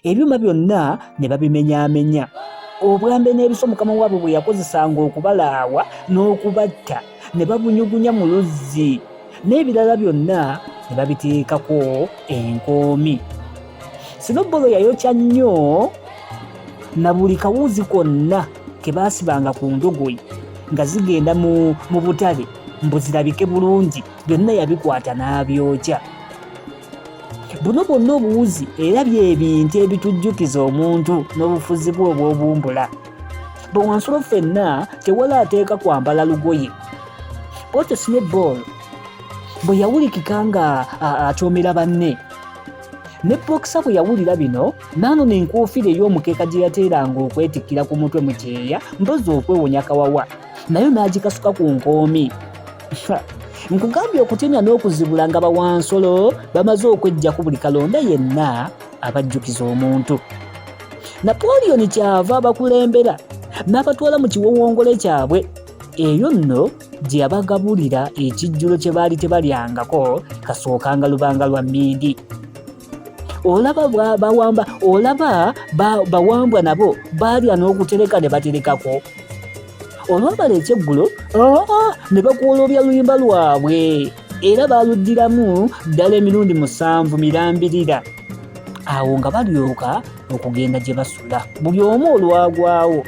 Ebyuma byonna ne babimenyaamenya. Obwambe n'ebiso mukama waabwe bwe yakozesanga okubalaawa n'okubatta ne babunyugunya mu luzzi, n'ebirala byonna ne babiteekako enkoomi. Sinobbolo yayokya nnyo na buli kawuzi konna ke baasibanga ku ndogoyi nga zigenda mu butale mbu zirabike bulungi, byonna yabikwata n'abyokya. Buno bwonna obuwuzi era bye bintu ebitujjukiza omuntu n'obufuzi bwe obw'obumbula. Bawansulo ffenna tewali ateeka kwambala lugoye. Bwatyo Snowball bwe yawulikika nga akyomera banne. Ne Boxer bwe yawulira bino n'anona enkuufiira ey'omukeeka gye yateeranga okwetikkira ku mutwe mu kyeya mpozi okwewonya kawawa nayo n'agikasuka ku nkoomi. Nkugambye okutemya n'okuzibula nga bawansolo bamaze okweggyako buli kalonda yenna abajjukiza omuntu. Napoleon kyava abakulembera n'abatwala mu kiwowongole kyabwe eyo nno gye yabagabulira ekijjulo kye baali tebalyangako kasookanga lubanga lwa mmindi. Olaba bawamba olaba bawambwa nabo baalya n'okutereka ne baterekako. Olwabala ekyeggulo aa ne bakwolobya luyimba lwabwe era baaluddiramu ddala emirundi 7 mirambirira. Awo nga balyoka okugenda gye basula buli omu olwagwawo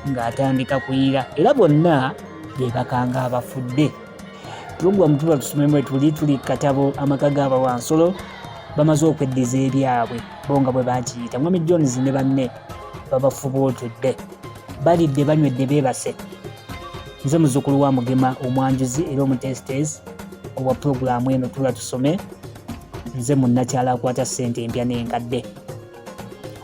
ng'atandika kuyira era bonna beebakanga abafudde. Pulogulaamu tuba tusomemu etuli tuli katabo amaka g'abawansolo bamaze okweddiza ebyabwe bo nga bwe bakiyita. Mwami Jones ne banne babafubuutudde, balidde, banywedde, beebase. Nze muzzukulu wa Mugema omwanjuzi era omuteesiteesi owa pulogulaamu eno Tula Tusome. Nze munnakyalo akwata ssente empya n'enkadde.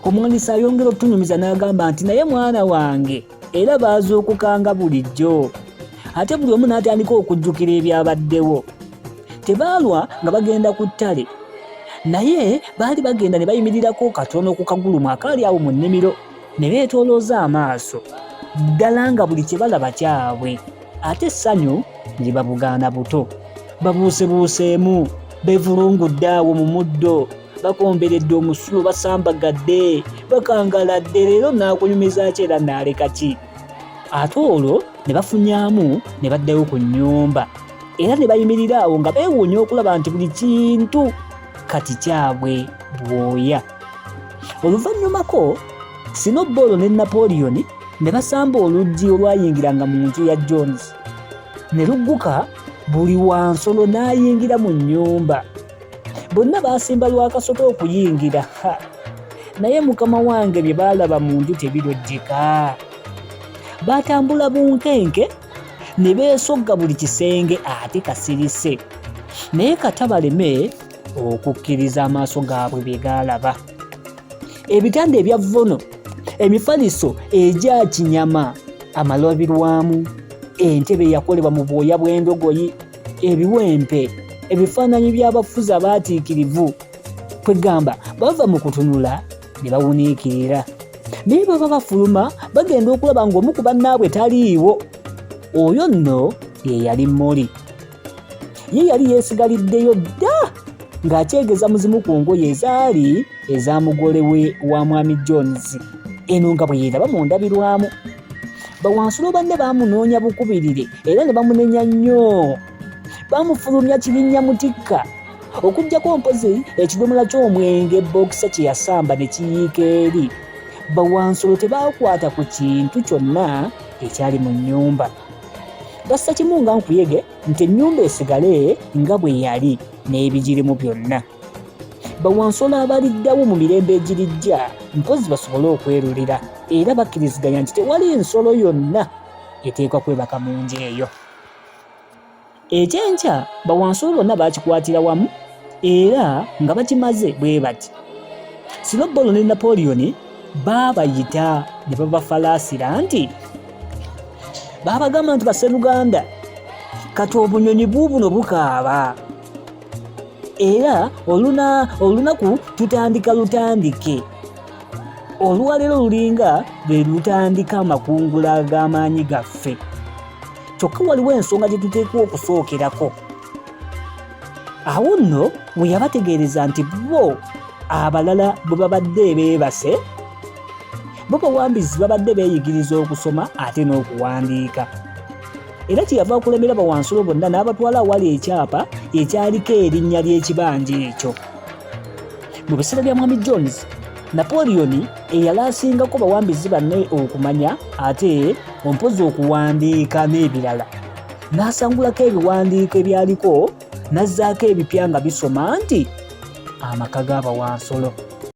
Omuwandiisi ayongera okutunyumiza n'agamba nti naye mwana wange era baazuukukanga bulijjo ate buli omu n'atandika okujjukira ebyabaddewo. Tebaalwa nga bagenda ku ttale naye baali bagenda ne bayimirirako katono ku kagulumu akaali awo mu nnimiro ne beetoolooza amaaso ddala nga buli kye balaba kyabwe ate essanyu ne libabugaana buto. Babuusebuuseemu, beevulungudde awo mu muddo, bakomberedde omusulo, basambagadde, bakangaladde, leero naakunyumiza ki era naaleka ki? Ate olwo ne bafunyaamu ne baddayo ku nnyumba era ne bayimirira awo nga beewuunya okulaba nti buli kintu kati kyabwe bwoya. Oluvannyumako Sinobboolo ne Napoleon ne basamba oluggi olwayingiranga mu nju ya Jones ne lugguka buli wansolo n'ayingira mu nnyumba. Bonna baasimba lwa kasota okuyingira. Ha! Naye mukama wange bye baalaba mu nju tebirojjeka. Baatambula bunkenke ne beesogga buli kisenge ate kasirise. Naye kata baleme okukkiriza amaaso gaabwe bye gaalaba. Ebitanda ebya vvono, emifaliso egya kinyama, amalabirwamu, entebe eyakolebwa mu bwoya bw'endogoyi, ebiwempe, ebifaananyi by'abafuzi abaatiikirivu. Kwegamba bava mu kutunula ne bawuniikirira. Naye baba bafuluma bagenda okulaba ng'omu ku bannaabwe taliiwo. Oyo nno ye yali Molly. Ye yali yeesigaliddeyo dda ng'akyegeza mu zimu ku ngoye ezaali eza mugole we wa Mwami Jones, eno nga bwe yeeraba mu ndabirwamu. Bawansulo banne baamunoonya bukubirire era ne bamunenya nnyo. Baamufulumya kirinnya mutikka okuggyako mpozi ekidomola ky'omwenge bookisa kye yasamba ne kiyiika eri. Bawansulo tebaakwata ku kintu kyonna ekyali mu nnyumba. Bassa kimu nga nkuyege nti ennyumba esigale nga bwe yali n'ebigirimu byonna. Bawansolo abaliddawo mu mirembe egirijja mpozi basobole okwerulira era bakkiriziganya nti tewali nsolo yonna eteekwa kwebaka mu nju eyo. Ekyenkya bawansolo bonna baakikwatira wamu era nga bakimaze bwe bati. Sinobolo ne Napoleon baabayita ne babafalaasira nti baabagamba nti basseruganda kati obunyonyi buubuno bukaaba era olunaku tutandika lutandike olwaleero lulinga lwe lutandika amakungula g'amaanyi gaffe kyokka waliwo ensonga gye tuteekwa okusookerako awo nno we yabategeereza nti bo Abalala bwe babadde beebase, bo bawambizi babadde beeyigiriza okusoma ate n'okuwandiika. Era kyeyava akulembera bawansulo bonna n'abatwala awali ekyapa ekyaliko erinnya ly'ekibanja ekyo. Mu biseera bya Mwami Jones, Napoleon eyali asingako bawambizi banne okumanya ate ompozi okuwandiika n'ebirala, n'asangulako ebiwandiiko ebyaliko n'azzaako ebipya nga bisoma nti amaka g'abawansolo.